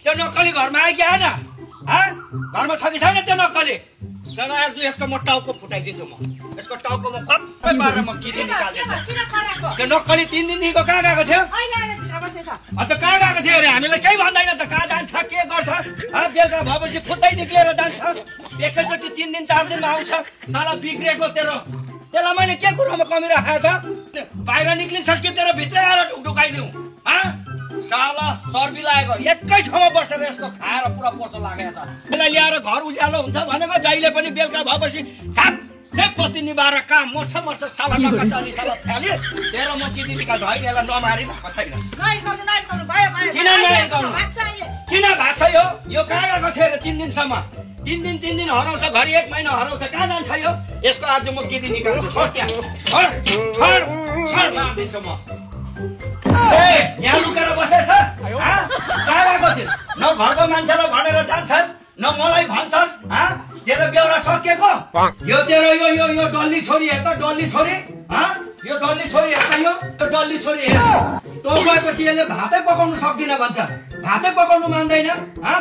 त्यो नक्कली घरमा आयो कि आएन घरमा छ कि छैन त्यो नक्कली सँग आज यसको म टाउको फुटाइदिन्छु म यसको टाउको म खप्पै पारेर म किरी निकाल्दिन्छु त्यो नक्कली 3 दिनदेखिको कहाँ गएको थियो अन्त कहाँ गएको थियो अरे हामीलाई केही भन्दैन त कहाँ जान्छ के गर्छ बेलुका भएपछि फुत्दै निक्लेर जान्छ एकैचोटि 3 दिन 4 दिनमा आउँछ साला बिग्रेको तेरो त्यसलाई मैले के कुरोमा कमी राखेको छ बाहिर निक्लिन्छस् कि तेरो भित्रै आएर ढुकढुकाइदिउँ साला चर्बी लागेको एकै ठाउँमा बसेर यसको खाएर पुरा पोसो लागेको छ यसलाई ल्याएर घर उज्यालो हुन्छ भनेको जहिले पनि बेलुका भएपछि छाप पति निभाएर काम मर्छ साला नकचाली साला फ्याले तेरो म किनी निकाल्छ होइन यसलाई नमारी भएको छैन किन भएको छ यो कहाँ गएको थियो अरे 3 दिनसम्म 3 दिन हराउँछ घरि 1 महिना हराउँछ कहाँ जान्छ यो यसको आज म किनी निकाल्छु मार्दिन्छु म यहाँ लुकेर बसेछस् कहाँ गएको थिइस् न घरको मान्छेलाई भनेर जान्छस् न मलाई भन्छस् तेरो बेहोरा सकिएको यो तेरो यो डल्ली छोरी हेर त डल्ली छोरी यो डल्ली छोरी हेर त यो डल्ली छोरी हेर तँ गएपछि यसले भातै पकाउनु सक्दिन भन्छ भातै पकाउनु मान्दैन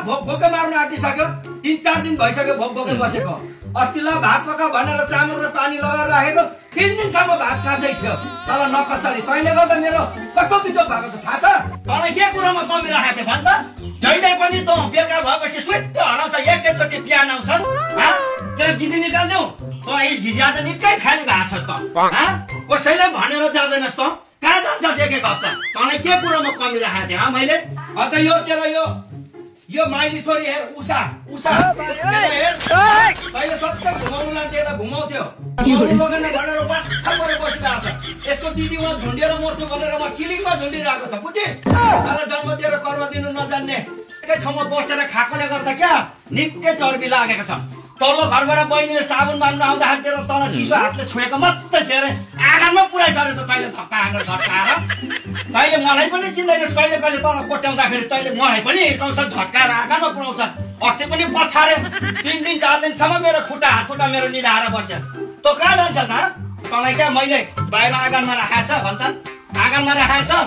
भोकै मार्नु आँटिसक्यो 3-4 दिन भइसक्यो भोकै बसेको अस्ति ल भात पका भनेर चामल र पानी लगाएर राखेको 3 दिनसम्म भात काँचै थियो साला नकचरी तैँले गर्दा मेरो कस्तो बिजोग भएको छ थाहा छ तँलाई के कुरामा कमी राखेको थिएँ भन् त जहिले पनि तँ बेलुका भएपछि सुत्त हराउँछ एकैचोटि बिहान आउँछस् तेरो गिदी निकाल्देऊ तँ यस घिज्याएर निकै खाली भएको छस् त कसैले भनेर जाँदैनस् त कहाँ जान्छस् एक हप्ता तँलाई के कुरामा कमी राखेको थिएँ मैले अन्त यो तेरो यो माइली छोरी हेर उषा हेर तैँले सबै घुमाउनु लान्थ्यो यसलाई घुमाउँथ्यो लगेन भनेर वाट्ठा परेर बसिरहेको छ यसको दिदी उहाँ झुन्डिएर मर्छु भनेर म सिलिङमा झुन्डिरहेको छ बुझिस् साला जन्म दिएर कर्म दिनु नजान्ने एकै ठाउँमा बसेर खाएकोले गर्दा क्या निकै चर्बी लागेको छ तल्लो घरबाट बहिनीले साबुन माग्नु आउँदाखेरि तेरो तल चिसो हातले छोएको मात्रै के अरे आँगनमा पुऱ्याइसक्यो त तैँले धक्का हानेर झट्काएर तैँले मलाई पनि चिन्दैनस् कहिले तल कोट्याउँदाखेरि तैँले मलाई पनि हिर्काउँछ झट्काएर आँगनमा पुऱ्याउँछ अस्ति पनि पछारे 3 दिन 4 दिनसम्म मेरो हातखुट्टा मेरो निधाएर बस्यो तँ कहाँ जान्छस् तँलाई क्या मैले बाहिर आँगनमा राखेको छ भन् त आँगनमा राखेको छ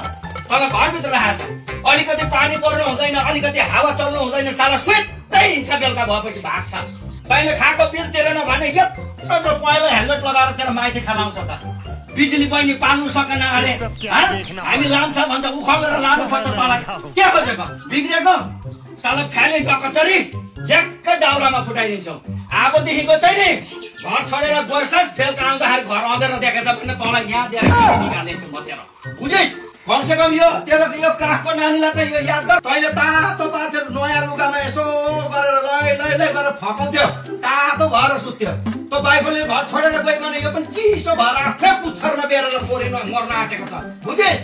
तल घरभित्र राखेको छ अलिकति पानी पर्नु हुँदैन अलिकति हावा चल्नु हुँदैन साला सुत्तै हिँड्छ बेलुका भएपछि भाग्छ तैँले खाएको बिल तिरेन भने यत्रो पहिलो हेलमेट लगाएर तेरो माइती खालाउँछ त बिजुली बहिनी पाल्नु सकेन अरे हामी लान्छ भन्छ उखालेर लानु पर्छ तँलाई के खोजेको बिग्रेको साला फ्याले कचरी एकै दाउरामा फुटाइदिन्छौ अबदेखिको चाहिँ नि घर छोडेर गएछस् बेलुका आउँदाखेरि घर अँधेर देखेछ भने तँलाई यहाँ दिएर निकालिदिन्छु म तेरो बुझिस् कमसेकम यो तेरो यो काखको नानीलाई त यो याद गर तैँले तातो पार्थ्यो नयाँ लुगामा यसो गरेर लै गरेर फकाउँथ्यो तातो भएर सुत्थ्यो तँ बाइफलले घर छोडेर गइकन यो पनि चिसो भएर आफै पुच्छरमा बेरेर कोरिन मर्न आँटेको छ बुझिस्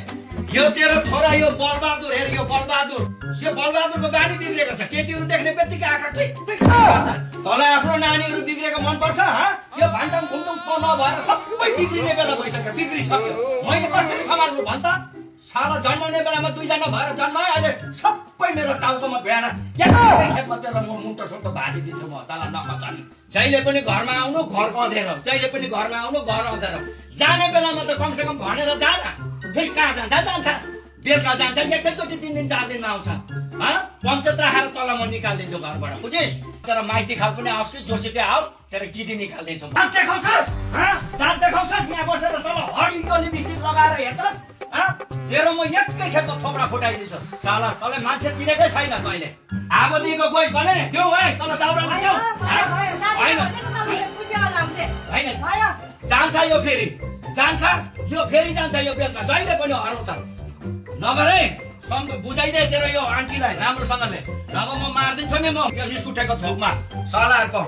यो तेरो छोरा यो बलबहादुर हेर यो बलबहादुरको बानी बिग्रेको छ केटीहरू देख्ने बित्तिकै आँखा टिक तँलाई आफ्नो नानीहरू बिग्रेको मनपर्छ यो भान्डम घुम्डुम त नभएर सबै बिग्रिने बेला भइसक्यो बिग्रिसक्यो मैले कसरी सम्हाल्नु भन् त साला जन्माउने बेलामा 2 जना भएर जन्मायो अहिले सबै मेरो टाउकोमा भेएर एकै खेपमा तेरो म मुन्टो सुन्टो भाजिदिन्छु म तँलाई नकचाली जहिले पनि घरमा आउनु घर अँधेर जहिले पनि घरमा आउनु घर अँधेर जाने बेलामा त कमसेकम भनेर जान फेरि कहाँ जान्छ बेलुका जान्छ एकैचोटि 3 दिन 4 दिनमा आउँछ पञ्चायत राखेर तँलाई म निकालिदिन्छु घरबाट बुझिस् तेरो माइती खाल पनि आओस् कि जोसुकै आओस् तेरो गिदी निकालिदिन्छु दाँत देखाउँछस् यहाँ बसेर साला हरियो लिपस्टिक लगाएर हेर्छस् तेरो म एकै खेपमा थोप्रा फुटाइदिन्छु साला तँलाई मान्छे चिनेकै छैन तैँले अबदेखिको गइस् भने नि देऊ है तँलाई दाउरा देऊ होइन जान्छ यो फेरि जान्छ यो बेलुका जहिले पनि हराउँछ नगर है बुझाइदे तेरो यो आन्टीलाई राम्रोसँगले नभए म मारिदिन्छु नि म यो रिस उठेको थोकमा सालाहरूको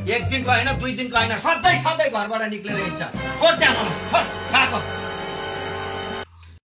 1 दिनको होइन 2 दिनको होइन सधैँ घरबाट निक्लेर हिँड्छ छोड त्यहाँ खाएको